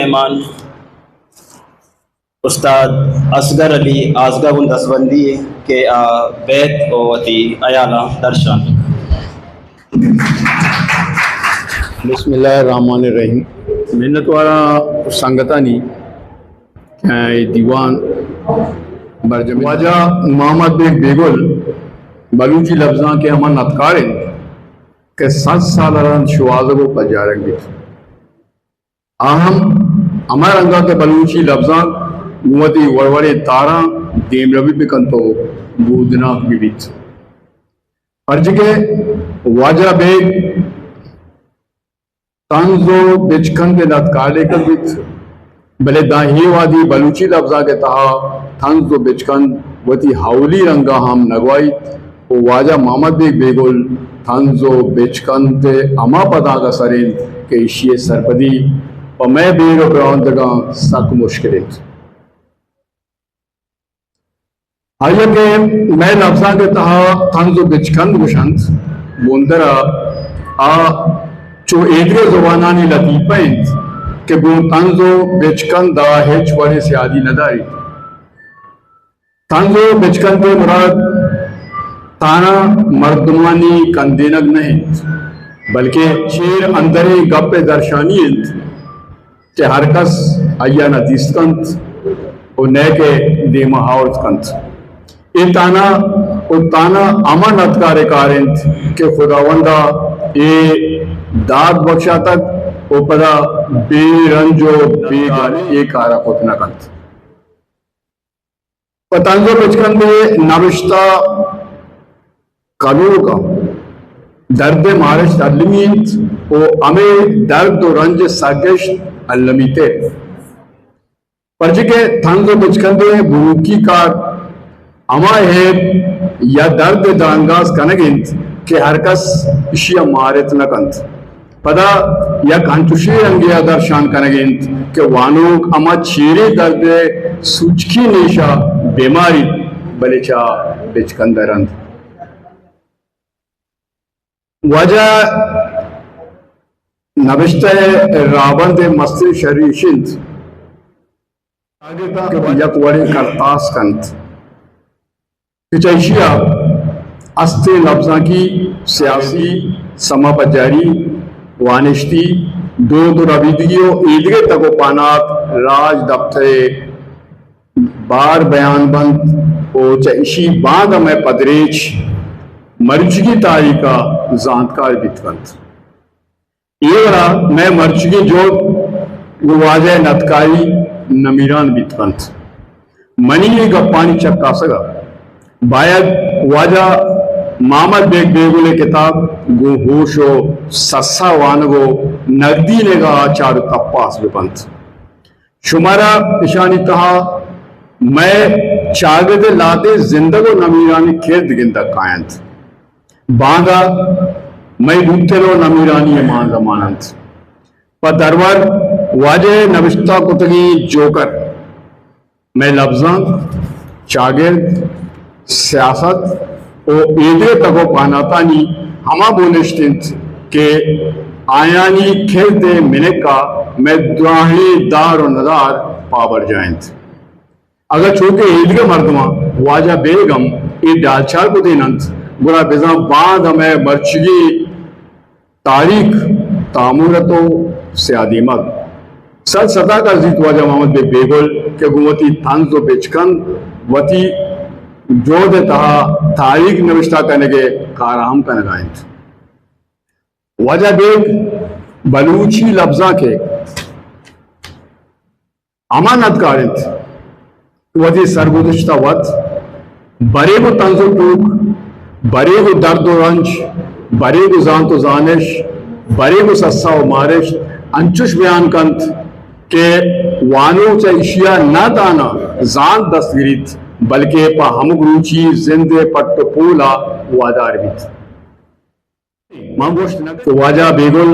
مہمان استاد اصغر علی آزگہ گوں دستبندی کہ آ بیت و وتی ہیالاں درشان۔ بسم اللہ الرحمن الرحیم۔ منتواراں سنگتانی، اے دیوان برجم۔ واجہ محمد بیگ بیگل بلوچی لبزانک ءِ ہما ندکار انت کہ صد سال ءَ رند شوہازگ و پجارگ بیت۔ آ ہم ہما رنگا کہ بلوچی لبزانک گوں وتی وڑ وڑیں تاراں دیمروی بکنت و بودناک ببیت۔ پرچکہ واجہ بیگ طنز و بچکند ءِ ندکار لیکگ بیت، بلے داں اے وہدی بلوچی لبزانک ءِ تہا طنز و بچکند وتی اولی رنگا ہم نگواہیت و واجہ محمد بیگ بیگل طنز و بچکند ءِ ہما پدانک ءَ سر انت کہ ایشی ءِ سرپدی پہ مئے بیر و براہندگاں سک مشکل انت۔ آئی ءَ کہ مئے لبزانک ءِ تہا طنز و بچکند گوشنت، گوندر ءَ آ چو ایدگہ زبانانی لطیفہ انت کہ گوں طنز و بچکند ءَ ہچ وڑیں سیادی نہ داریت۔ طنز و بچکند ءِ مراد تہنا مردمانی کندینگ نہ انت، بلکیں چیر اندریں گپ ءِ درشانی انت۔ کہ ہر کس آئی ءَ نہ دیست کنت و نئیکہ دیما آورت کنت۔ اے تہنا و تہنا ہما ندکار ءِ کار انت کہ خداوند ءَ اے داد بخشاتگ و پدا بے رنج و بے گالے اے کار ءَ کت نہ کنت۔ پہ طنز و بچکند ءِ نبشتہ کنوکاں درد ءِ مارشت المی انت و ہمے درد و رنج ءِ سگشت المی تر۔ پرچکہ طنز و بچکند ءِ بنکی کار ہما ہیب یا درد ءِ درانگاز کنگ انت کہ ہر کس ایشی ءَ مارت نہ کنت۔ پدا یک انچوشیں رنگے ءَ درشان کنگ انت کہ وانوک ہما چیریں درد ءِ سوچکی نیش ءَ بہ ماریت، بلے چہ بچکند ءَ رند۔ واجہ نبشتہ ءِ راہبند ءِ مستریں شری ایش انت کہ یک وڑیں کرتاس کنت۔ کہ چہ ایشی ءَ استیں لبزانکی، سیاسی، سما پجاری، وانشتی، دود و ربیدگی و ایدگہ تک و پانات راج دپتر ءِ بار بیان بنت و چہ ایشی باندا مئے پدریچ مروچیگیں تاریخ ءَ زانتکار بیت کنت۔ اے وڑا مئے مرچیگیں جہد گوں واجہ ءِ ندکاری نمیران بیت کنت۔ منی اے گپانی چکاسگ ءَ باید واجہ محمد بیگ بیگل ءِ کتاب گوں ہوش و سسا وانگ و نگدینگ ءَ چار و تپاس بہ بنت۔ شمارا اشانی تہا مئے چاگرد ءِ لہتیں زندگ و نمیرانیں کرد گندگ کاینت۔ باندا مئے بوتل و نمیرانی ءِ مان زمان انت۔ پہ درور واجہ ءِ نبشتہ کتگیں جوکر مئے لبزانک، چاگرد، سیاست و ایدگہ تک و پہناتانی ہما بنشت انت کہ آیانی کرد ءِ منک ءَ مئے دراہیں دار و ندار پابرجاہ انت۔ اگاں چو کہ ایدگہ مردماں واجہ بیگ ہم اے ڈالچار کتین انت، گڑا بزاں باند ہمے مرچیگیں تاریخ تامور ات و سیادیمگ۔ سد ستا کرزیت واجہ محمد بے بیگل کہ گوں وتی طنز و بچکند وتی جہد ءِ تہا تاریخ نبشتہ کنگ ءِ کار ءَ ہم کنگا انت۔ واجہ بیگ بلوچی لبزانک ءِ ہما ندکار انت کہ وتی سرگدشت ءَ وت بریگ و طنز و ٹوک، بریگ و درد و رنج، بریگ و زانت و زانش، بریگ و سسا و مارشت انچش بیان کنت کہ وانوک چہ ایشی ءَ نہ تہنا زانت دست گریت، بلکیں پہ ہمک روچی زند ءِ پٹ و پول ءَ ودار بیت۔ من گوشت نہ کہ واجہ بیگل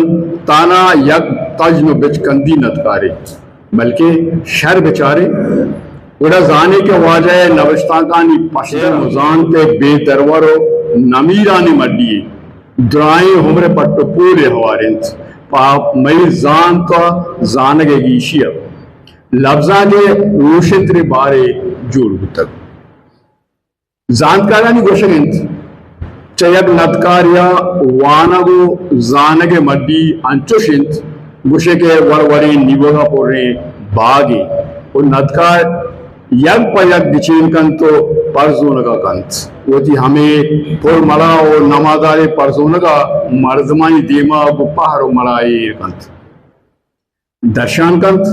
تہنا یک تژن و بچکندی ندکارے، بلکیں شر بچارے، گڑا زانے کہ واجہ ءِ نبشتانکانی پشدم و زانت ءِ بے درور و نمیرانیں مڈی یے، درائیں عمر ءِ پٹ و پول ءِ ہوار انت۔ پہ مئی زانت ءُ زانگ ءِ گیشی ءَ لبزانک ءِ روشنتریں بارے جوڑ بوتگ۔ زانتکارانی گوشگ اِنت، چہ یک ندکارے ءَ وانگ ءُ زانگ ءِ مڈی انچوش اِنت، گوشے کہ وڑ وڑیں نیوگ ءَ پریں باگے ءُ ندکار یک پہ یک گچین کنت ءُ پرزونگ ءَ کنت۔ وتی ہمے پر مڑا ءُ نماداریں پرزونگ ءَ مردمانی دیم ءَ گوں پہر ءُ مڑا ایر کنت، درشان کنت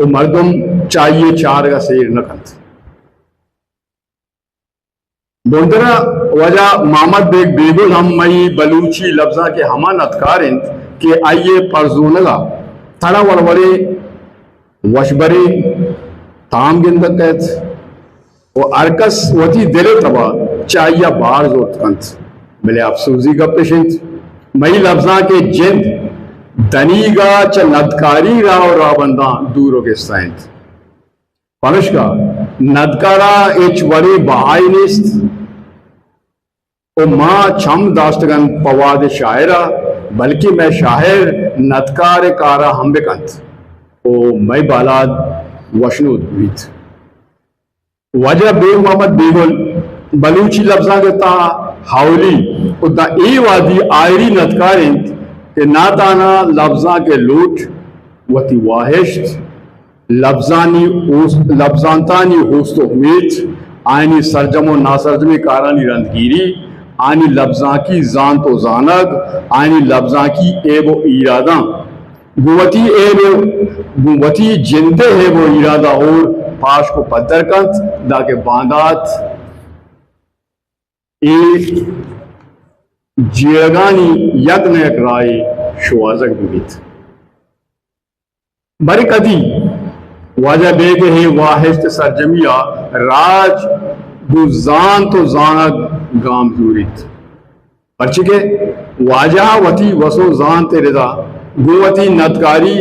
ءُ مردم چہ آئی ءِ چارگ ءَ سیر نہ کنت۔ بندر ءَ واجہ محمد بیگ بیگل ہم مئی بلوچی لبزانک ءِ ہما ندکار اِنت کہ آئی ءِ پرزونگ ءَ تڑ ءُ وڑ وڑیں وشبریں تام گندگ کئیت ءُ ہرکس وتی دل ءِ تب ءَ چہ آئی ءَ بہر زرت کنت۔ بلے اپسوزی گپ اِش اِنت، مئی لبزانک ءِ جند دنیگا چہ ندکاری راہ ءُ راہبنداں دور ءُ گستا اِنت۔ پمشکا ندکار ءَ ہچ وڑیں بہائے نیست ءُ ما چم داشتگ اَنت پہ وہد ءِ شاعر ءَ، بلکیں مئے شاعر ندکار ءِ کار ءَ ہم بہ کنت ءُ مئے بالاد وشنود بیت۔ واجہ بیگ محمد بیگل بلوچی لبزانک ءِ تہا اولی ءُ داں اے وہدی آئری ندکار اِنت کہ نہ تہنا لبزانک ءِ لوٹ، وتی واہشت، لبزانی اوست، لبزانتانی اوست ءُ امیت، آیانی سرجم ءُ ناسرجمیں کارانی رندگیری، آیانی لبزانکی زانت ءُ زانگ، آیانی لبزانکی عیب ءُ ایراداں گوں وتی عیب ءُ گوں وتی جند ءِ عیب ءُ ایراداں ہور پاشک ءُ پدر کنت، دانکہ باندات اے جیڑگانی یک نہ یک راہے شوہازگ بہ بیت۔ باریں کدی واجہ بیگ ءِ اے واہشت ءِ سرجمی ءَ راج گوں زانت ءُ زانگ گام زوریت، پرچے کہ واجہ ءَ وتی وس ءُ زانت ءِ ردا گوں وتی ندکاری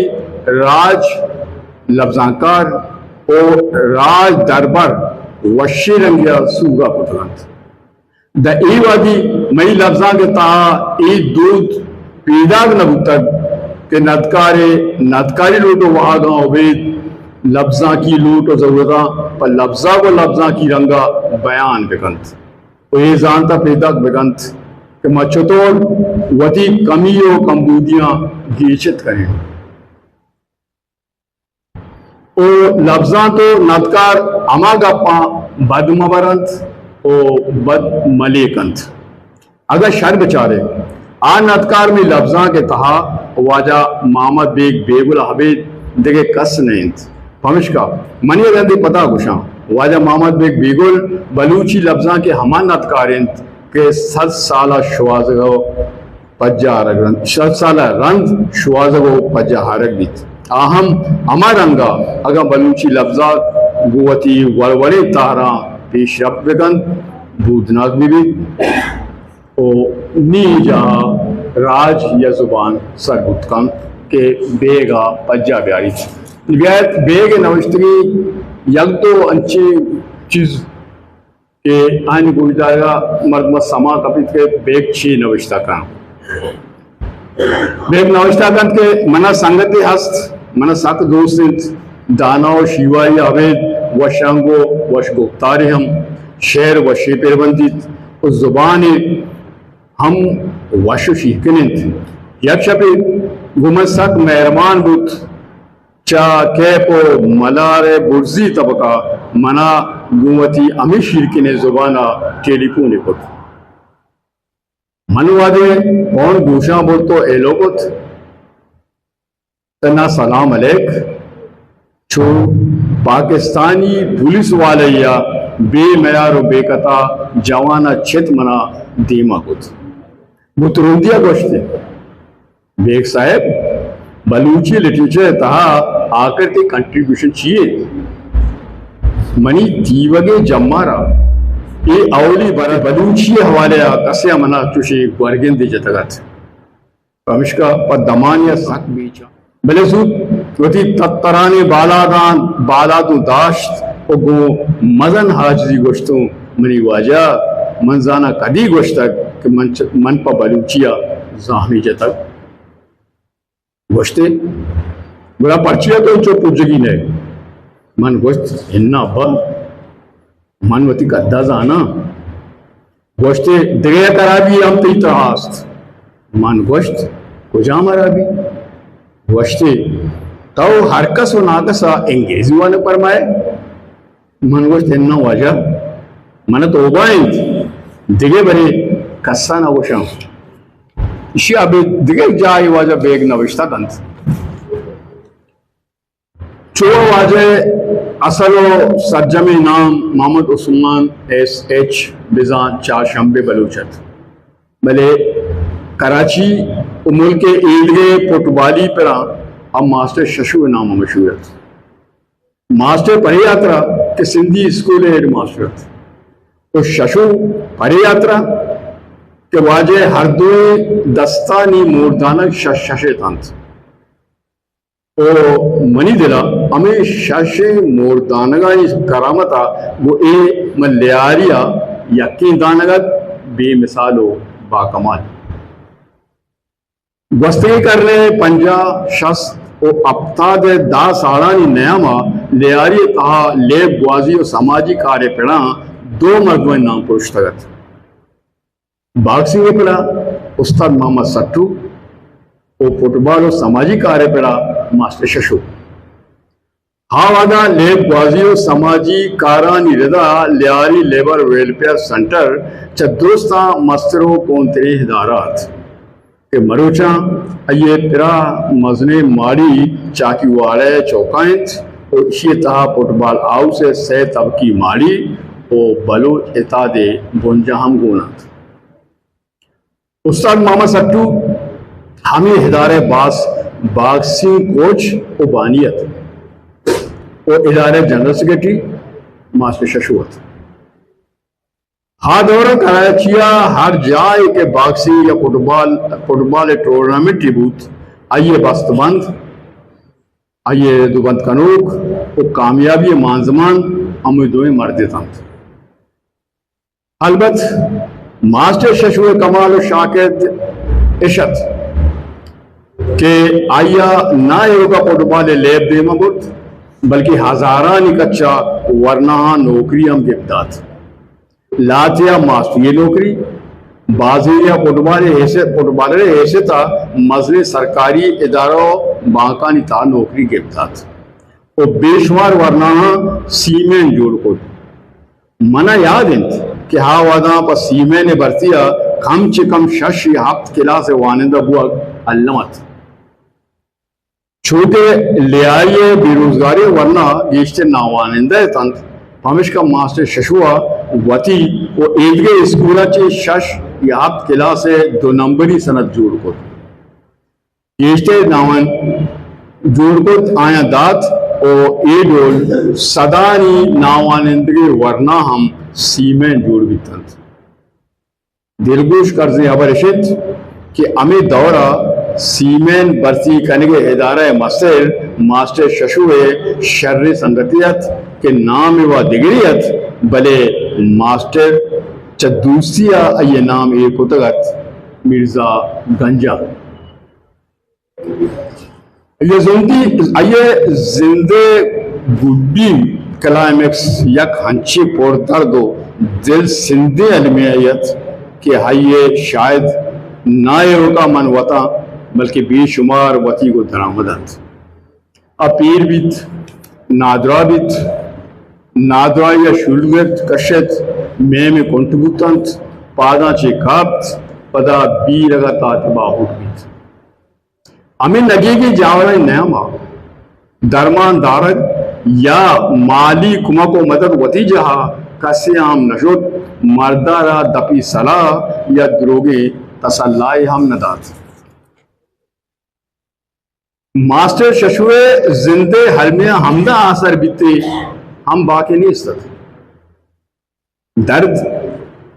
راج، لبزانکار ءُ راج دربر وشیں رنگے ءَ سوگہ کتگ اَنت۔ داں اے وہدی مئی لبزانک ءِ تہا اے دود پیداک نہ بوتگ کہ ندکارے ندکاری لوٹ ءُ واہگاں ابید لبزانکی لوٹ ءُ ضرورتاں پہ لبزانک ءُ لبزانکی رنگ ءَ بیان بہ کنت ءُ اے زانت ءَ پیداک بہ کنت کہ ما چتور وتی کمی ءُ کمبودیاں گیچت کنیں۔ ءُ لبزانت ءُ ندکار ہما گپاں بد مہ بر اَنت ءُ بد مہ لیک اَنت۔ اگاں شر بچارئے، آ ندکار مئے لبزانک ءِ تہا واجہ محمد بیگ بیگل ءَ ابید دگہ کس نہ اِنت۔ پمشکا منی ءَ رندے پدا گوشاں، واجہ محمد بیگ بیگل بلوچی لبزانک ءِ ہما ندکار اِنت کہ سد سال ءَ شوہازگ ءُ پجاہ آرگ رند، شست سال ءَ رند شوہازگ ءُ پجاہ آرگ بیت۔ آ ہم ہما رنگ ءَ اگاں بلوچی لبزانک گوں وتی وڑ وڑیں تہراں پیش رپت بہ کنت، بودناک بہ بیت ءُ نی جاہ ءَ راج یا زبان سر بوت کنت کہ بیگ ءَ پجاہ بیاریت۔ بیایت بیگ ءِ نوشتگیں یک دو انچیں چیز کہ آیانی گوشدارگ ءَ مردم ءَ سما کپیت کہ بیگ چی نوشتہ کنت۔ بیگ نوشتہ کنت کہ من ءَ سنگتے ہست، من ءَ سک دوست اِنت، دانا ءُ شیواری ءَ ابید وش رنگ ءُ وش گپتارے ہم، شعر وشیں پر بندیت ءُ زبانے ہم وش ءُ شیرکن اِنت۔ یک شپے گوں من سک مہربان بوت، چہ کیپ ءُ ملار ءِ برزی تبک ءَ من ءَ گوں وتی ہمے شیرکنیں زبان ءَ ٹیلی پونے کت۔ من وہدے پون گوشاں برت ءُ ہیلو کت، تنا سلام علیک، چو پاکستانی پولیس والے ءَ بے میار ءُ بے کتا جوان ءَ چت من ءَ دیما کت۔ گوں ترندی ءَ گوشت، بیگ صاحب، بلوچی لٹریچر ءِ تہا آخر تئی کنٹریبیوشن چی اِنت؟ منی تیوگیں جمبر ءَ اے اولی بر اِنت بلوچی ءِ حوالے ءَ کسے ءَ من ءَ چوشیں گورگندے جتگ اَت۔ پمشکا پہ دمانے ءَ سک بیچاں۔ بلے زوت وتی تترانیں بالاداں، بالادوں داشت ءُ گوں مزن عاجزی گوشتوں، منی واجہ، من زاناں کدی گوشتگ کہ من چ-، من پہ بلوچی ءَ زہمی جتگ؟ گوشتے، گڑا پرچیا تو چو پجگی نئے؟ من گوشت، انا ابا، من وتی قدا زاناں۔ گوشتے، دگہ یک ہرابی ہم تئی تہا است۔ من گوشت، کجام ہرابی؟ گوشتے، تو ہر کس و ناکس ء انگریزی وانگ پرمائے؟ من گوشت، اناں واجہ، من ء توبہ انت، دگہ برے کسا نہ گوشاں۔ ایشی ء ابید دگہ جاہے واجہ بیگ نوشتہ کنت۔ چو واجہ ء اصل و سرجمیں نام محمد عثمان ایس ایچ بزاں چارشنبے بلوچ ات، بلے کراچی و ملک ء ایدگہ فٹبالی پڑاں ہم ماسٹر ششو ء نام ء مشہور ات۔ ماسٹر پرے ہاترا کہ سندھی اسکول ء ہیڈ ماسٹر ات و ششو پرے ہاترا کہ واجہ ء ہر دوئیں دستانی موردانگ شش شش ات انت۔ او منی دل ء ہمے ششیں موردانگانی کرامت ء گوں اے من لیاری ء یکیں دانگ ات، بے مثال و باکمال۔ گوستگیں کرن ء پنجاہ، شست و ہپتاد ء دہ سالانی نیام ء لیاری ء تہا لیب گوازی و سماجی کار ء پڑاں دو مردمانی نام پروشتگ ات۔ باکسنگ ء پڑا استاد محمد سٹو و فٹبال و سماجی کار ء پڑا ماسٹر ششو۔ آ وہدا لیب گوازی و سماجی کارانی ردا لیاری لیبر ویلفیئر سنٹر چہ درستاں مستر و گونتریں ادارہ ات کہ مروچاں آئی ء پرا مزنیں ماڑی چاکی واڑہ ء چوکا انت و ایشی ء تہا فٹبال ہاؤس ء سئے طبقی ماڑی و بلوچ اتحاد ء بنجاہ ہم گون انت۔ استاد محمد سٹو ہمے ادارہ ء باز باکسنگ کوچ و بانی ات و ادارہ ء جنرل سیکرٹری ماسٹر ششو ات۔ آ دور ء کراچی ء ہر جاہے کہ باکسنگ یا فٹبال، فٹبال ء ٹورنامنٹے بوت، آئی ء بست بند، آئی ء دو بند کنوک و کامیابی ء مانزمان ہمے دوئیں مرد اتنت۔ البت ماسٹر ششو ء کمال و شاکرد اش ات کہ آئی ء نہ ایوکا فٹبال ء لیب دیما برت، بلکہ ہزارانی کچا ورناہاں نوکری ہم گپت دات۔ لہتے ء ماسٹری ء نوکری، بازینے ء فٹبال ء حیثیت، فٹبالر ء حیثیت ء مزنیں سرکاری ادارہ و بانکانی تہا نوکری گپت دات و بے شمار ورناہاں سیمین جوڑ کت۔ من ء یات انت کہ آ وہداں پہ سیمین ء بھرتی ء کم چہ کم شش یا ہپت کلاس ء وانندہ بوگ الم ات۔ چو کہ لیاری ء بے روزگاری ء ورنا گیشتر ناوانندہ اتنت، پمشکا ماسٹر ششو ء وتی و ایدگہ اسکولاں چہ شش یا ہپت کلاس ء دو نمبری سند جوڑ کت۔ گیشتر ناوان جوڑ کت آیاں دات و اے ڈول سدانی ناوانندگیں ورنا ہم سیمین جوڑ بیتنت۔ دلگوش کرزیں ہبر اش انت کہ ہمے دور ء سیمین بھرتی کنگ ء ادارہ ء مستر ماسٹر ششو ء شریں سنگتے ات کہ نام ء وا دگرے ات، بلے ماسٹر چہ دوستی ء آئی ء نام ایر کتگ ات مرزا گنجا۔ آئی ء زندی، آئی ء زند ء گڈی کلائمیکس یک ہنچیں پردرد و دل سندیں المیہ ات کہ آئی ء شاید نہ ایوکا من وتاں، بلکہ بے شمار وتی گوں درآمد انت۔ آ پیر بیت، نادراہ بیت، نادراہی ء شولگرد کشت، میم ء کنٹ بوتنت، پاداں چہ کپت، پدا بیرگ ء تاک باہوٹ بیت۔ ہمے نگیگیں جاورانی نیام ء درمان دارگ یا مالی کمک و مدد وتی جاہ ء کسے ء ہم نہ شت، مرد ء را دپی سلاہ یا دروگیں تسلائے ہم نہ دات۔ ماسٹر ششو ء زند ء المیہ ہمدا آسر بیت ئے ہم باقی نیست ات۔ درد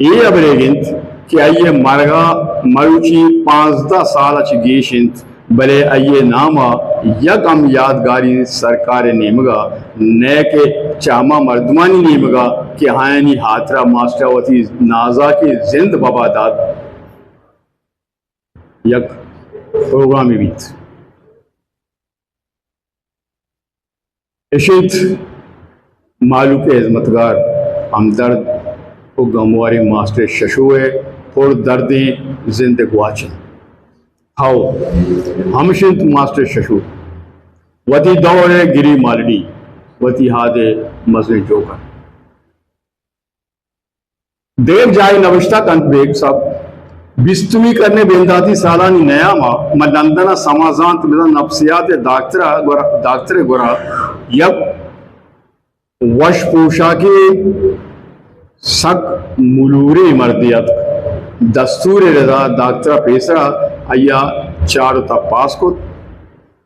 اے ہبریگ انت کہ آئی ء مرگ ء مروچی پانزدہ سال ء چہ گیش انت، بلے آئی ء نام ء یک ہم یادگاری سرکار ء نیمگ ء نئے کہ چہ ہما مردمانی نیمگ ء کہ آیانی ہاترا ماسٹر ء وتی نازاکیں زند ببا دات۔ یک پروگرامے بیت۔ اش انت مہلوک ءِ ہزمتگار، ہمدرد ءُ گمواریں ماسٹر ششو ءِ پر دردیں زند ءِ گواچن۔ ہئو، ہمش انت ماسٹر ششو، وتی دور ءِ گری مالڈی، وتی ہاد ءِ مزنیں جوکر۔ دگہ جاہے نبشتہ کنت بیگ صاحب، بیستمی کرن ءِ بنداتی سالانی نیام ءَ من لندن ءَ سما زانت، بزاں نفسیات ءِ داکتر ءِ گورا، داکتر ءِ گورا یک وش پوشاکے، سک ملوریں مردے اتک۔ دستور ءِ ردا داکتر ءَ پیسرا آئی ءَ چار ءُ تپاس کت۔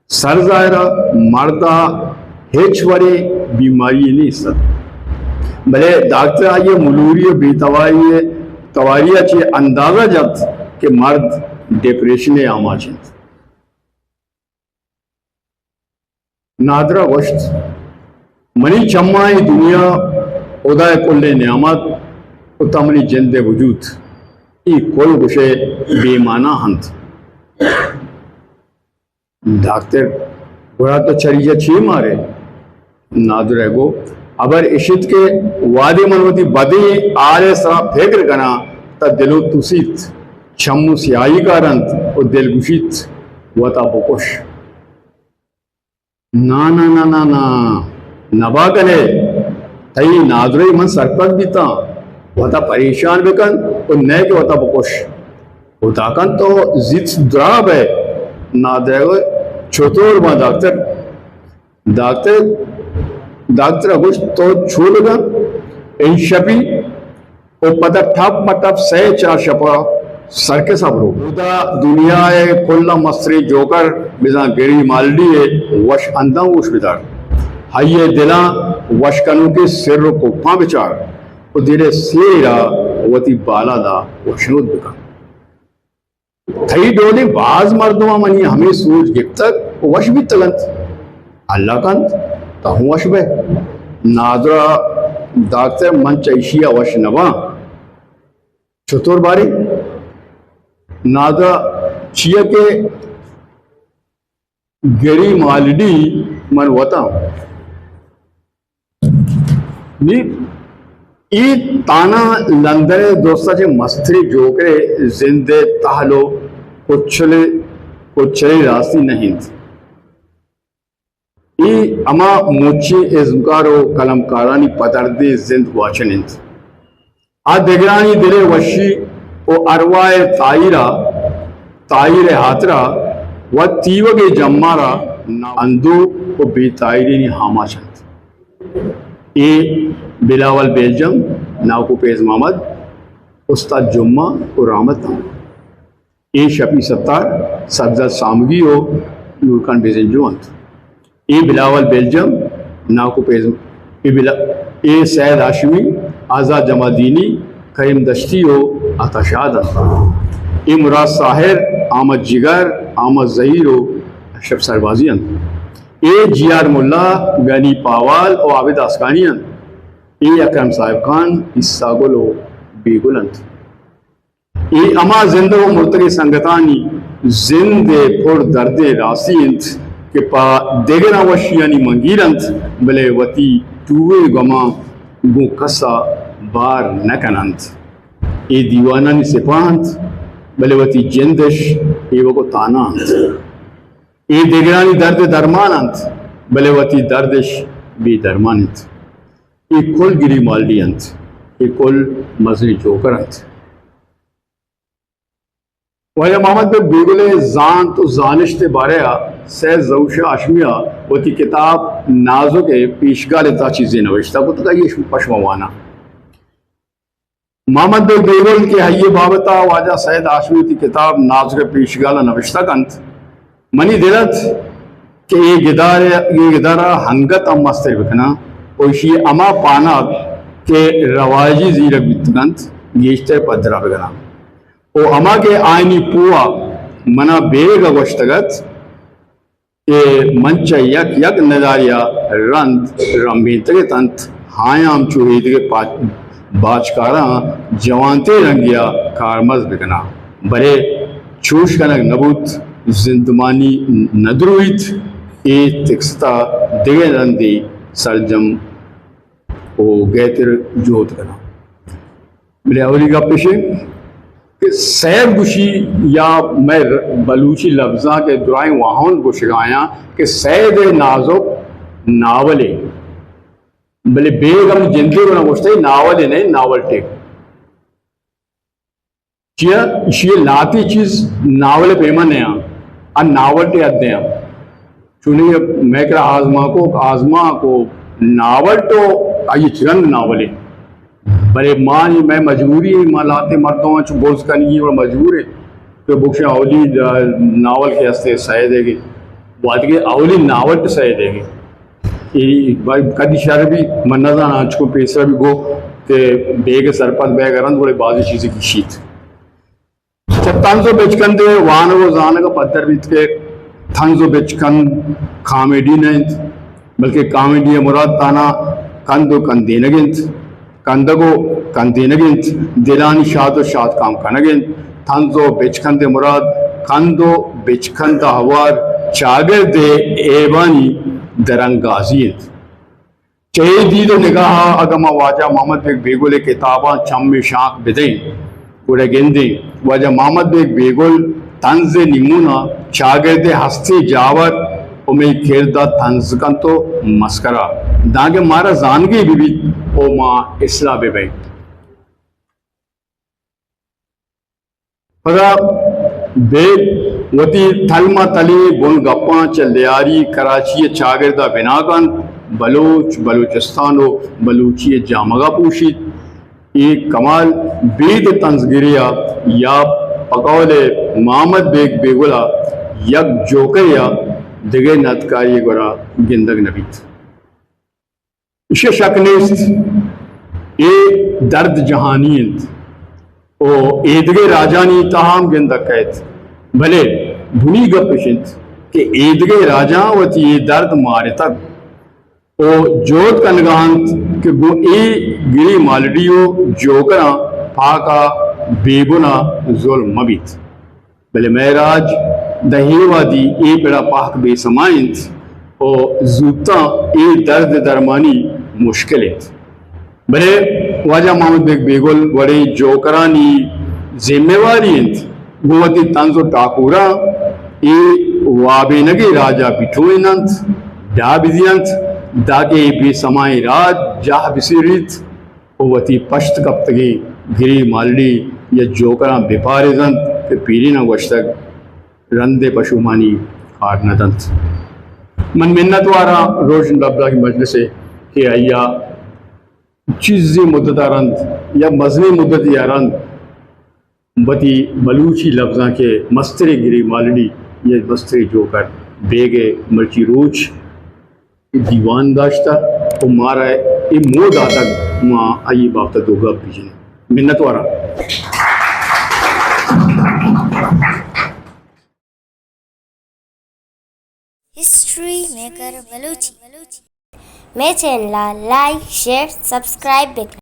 سر ظاہر ءَ مرد ءَ ہچ وڑیں بیماری یے نیست ات، بلے داکتر ءَ آئی ءِ ملوری ءُ بے تواری ءِ، تواری ءَ چہ اندازہ جت کہ مرد ڈپریشن ءِ آماچ انت۔ نادر ءَ گوشت، منی چماں اے دنیا، ہدا ءِ کلیں نعمت ءُ تاں منی جند ءِ وجود، اے کل گوشئے بے مانا انت۔ داکتر، گڑا تو چریجا چے مارے؟ نادر ءَ گو، ہبر اش ات کہ وہدے من وتی بدیں حال ءِ سرا پگر کناں، تہ دل ءَ تسیت، چم ءَ سیاہی کارنت ءُ دل گوشیت، وتا بکش۔ نا، نا، نا، نا، نا، نبا کنے، تئی نادرئی من سرپد بیتاں، وتا پریشان بکن ءُ نئے کہ وتا بکش۔ ہدا کنت تو زیت دراہ بئے۔ نادر ءَ گوشت، چطور باں داکتر؟ داکتر، داکتر ءَ گوشت، تو چو بکن، انشپی ءُ پدا ٹپ مہ ٹپ سئے چار شپ ءَ سرکس ءَ برو۔ اودا دنیا ءِ کل ءَ مستریں جوکر بزاں گری مالڈی ءِ وش ہنداں ہوش بدار۔ آئی ءِ دلاں وش کنوکیں سر ءُ کوپاں بچار ءُ دل ءِ سیر ءَ وتی بالاد ءَ وشنود بکن۔ تئی ڈولیں باز مردماں منی ہمے سوج گپتگ ءُ وش بیتگ انت۔ اللہ کنت تو ہوں وش بئے۔ نادرا، داکتر، من چہ ایشی ءَ وش نہ باں۔ چطور باریں؟ نادرا، چیا کہ گری مالڈی من وتاں۔ نی اے تانا لندن ءِ درستاں چہ مستریں جوکرے زند ءِ تہل ءُ کچل ءِ، کچلیں راستی نہ انت۔ اے ہما مچیں ازمکار ءُ قلمکارانی پدردیں زند گواچن انت۔ آ دگرانی دل ءِ وشی ءُ ارواہ ءِ تاہیر ءَ، تاہیر ءِ ہاترا وت تیوگے جمار ءَ نا اندوہ ءُ بے تاہیرینی آماچ انت۔ اے بلاول بیلجم، ناکو پیز محمد، استاد جمعہ ءُ رحمت انت۔ اے شپی ستار، سبزل سامگی ءُ نورخان بزنجو انت۔ اے بلاول بیلجم، ناکو پیز، اے بلا، اے سید ہاشمی، آزاد جمالدینی، کریم دشتی ءُ عطا شاد انت۔ اے مراد ساحر، احمد جگر، احمد زہیر ءُ اشرف سربازی انت۔ اے جی آر ملا، گنی پاوال ءُ عابد آسکانی انت۔ اے اکرم صاحب خان، عیسی گل ءُ بیگل انت۔ اے ہما زندگ ءُ مرتگیں سنگتانی زند ءِ پر دردیں راستی انت کہ پہ دگراں وشیانی منگیر انت، بلے وتی ٹوہیں گماں گوں کس ءَ بار نہ کن انت۔ اے دیوانانی سپاہ انت، بلے وتی جندش ایوک ءُ تانا انت۔ اے دگرانی درد ءِ درمان انت، بلے وتی دردش بے درمان انت۔ اے کل گری مالڈی انت، اے کل مزنیں جوکر انت۔ واجہ محمد بن بیگل ءِ زانت ءُ زانشت ءِ بارہ ءَ سید ظہور شاہ ہاشمی ءَ وتی کتاب نازک ءِ پیشگال ءِ تہا چیزے نوشتہ کتگ، آئی ءَ پہ شما واناں۔ محمد بن بیگل کہ آئی ءِ بابت ءَ واجہ سید ہاشمی وتی کتاب نازک ءِ پیشگال ءَ نوشتہ کنت، منی دل ات کہ اے گدار، اے گدار ءَ انگت ہم مستر بکناں ءُ ایشی ءِ ہما پاناد کہ رواجی زیرگ بیتگ انت، گیشتر پدر ءَ بکناں۔ ءُ ہما کہ آیانی پوہ ءَ منا بیگ ءَ گوشتگ ات کہ من چہ یک یک ندارے ءَ رند رمبینتگ ات انت، آیاں ہم چو ایدگہ پاچ-، باچکاراں جوانتریں رنگے ءَ کارمرز بکناں، بلے چوش کنگ نہ بوت، زندمانی نہ درویت، اے تکست ءَ دگہ رندے سرجم و گہتر جہد کناں۔ بلے اولی گپ اش انت کہ سید گوشی یا مئے بلوچی لبزاں کہ درائیں واہند گوشگایاں کہ سید نازک ناولے، بلے بیگ ہم جندے گڑا گوشتے ناولے نہ، ناولٹے۔ چیا؟ ایشی ء لہتے چیز ناول ء پیما نیاں، آ ناولٹ ء حد ء آں۔ چونی مئے کرا آزمانکوک، آزمانک و ناولٹ و آئی چرند ناولے۔ بلے ما نی مئے مجبوری ایں، ما لہتے مردماں چو برز کنگی و مجبور ایں کہ بکشیں اولی ناول کہ ہستے سید ء گے، وہدے کہ اولی ناولٹ سید ء گے۔ اے بھائی کدی شر بی، من نہ زاناں، انچکو پیسرا بی گو کہ بیگ سرپد بیگ رند گڑے بازی چیزے گیشیت۔ چہ طنز و بچکندے وانگ و زانگ ء پدر بیت کہ طنز و بچکند کامیڈی نہ انت، بلکہ کامیڈی ء مراد تہنا کند و کندینگ انت۔ کندگ و کندینگ انت، دلانی شاد و شادکام کنگ انت۔ طنز و بچکند ء مراد کند و بچکند ء ہوار چاگرد ء ایبانی درانگازی انت۔ چہ اے دید و نگاہ ء اگاں ما واجہ محمد بیگ بیگل ء کتاباں چم ء شانک بدئیں، گڑا گندیں واجہ محمد بیگ بیگل طنز ء نیمون ء چاگرد ء ہستیں جاور و مئے کرد ء طنز کنت و مسکرا، دانکہ مارا زانگے بہ بیت و ما اصلاح بہ بئیں۔ پدا بیگ وتی تلما تلیں بن گپاں چہ لیاری کراچی ء چاگرد ء بنا کنت، بلوچ، بلوچستان و بلوچی ء جامگا پوشیت۔ اے کمال بید طنزگری ء یا پہ قول محمد بیگ بیگل ء یک جوکرے ء دگہ ندکاری ء گورا گندگ نہ بیت۔ ایشی ء شک نیست، اے درد جہانی انت و ایدگہ راجانی تہا ہم گندگ کئیت، بلے بنی گپ اش انت کہ ایدگہ راجاں وتی اے درد مارتگ و جہد کنگا انت کہ گوں اے گری مالڈی و جوکراں پاک ء بے بنا ظلم مہ بیت۔ بلے مئے راج داں اے وہدی اے پڑا پہک بے سما انت و زوتاں اے درد درمانی مشکل انت۔ بلے واجہ محمد بیگ بیگل وڑیں جوکرانی ذمہ واری انت گوں وتی طنز و ٹاکوراں اے وابینگیں راجا بٹوہیننت، ڈاہ بدینت، داکہ اے بے سمائیں راج جاہ بسریت۔ و وتی پشت کپتگیں گری مالڈی یا جوکراں بپارزنت کہ پیریناں گوشتگ، رند ء پشومانی کار نہ دنت۔ من منت واراں روشن لبزانکی مجلس ء کہ آئی ء چیزے مدت ء رند یا مزنیں مدتے ء رند وتی بلوچی لبزانک ء مستریں گری مالڈی یا مستریں جوکر بیگ ء مرچی روچ دیوان داشتہ و مارا اے موہ داتگ ما آئی بابت ء دو گپ بجنیں۔ منت واراں۔ History maker Balochi. مئے چینل ء لائک، شیئر، سبسکرائب بکن۔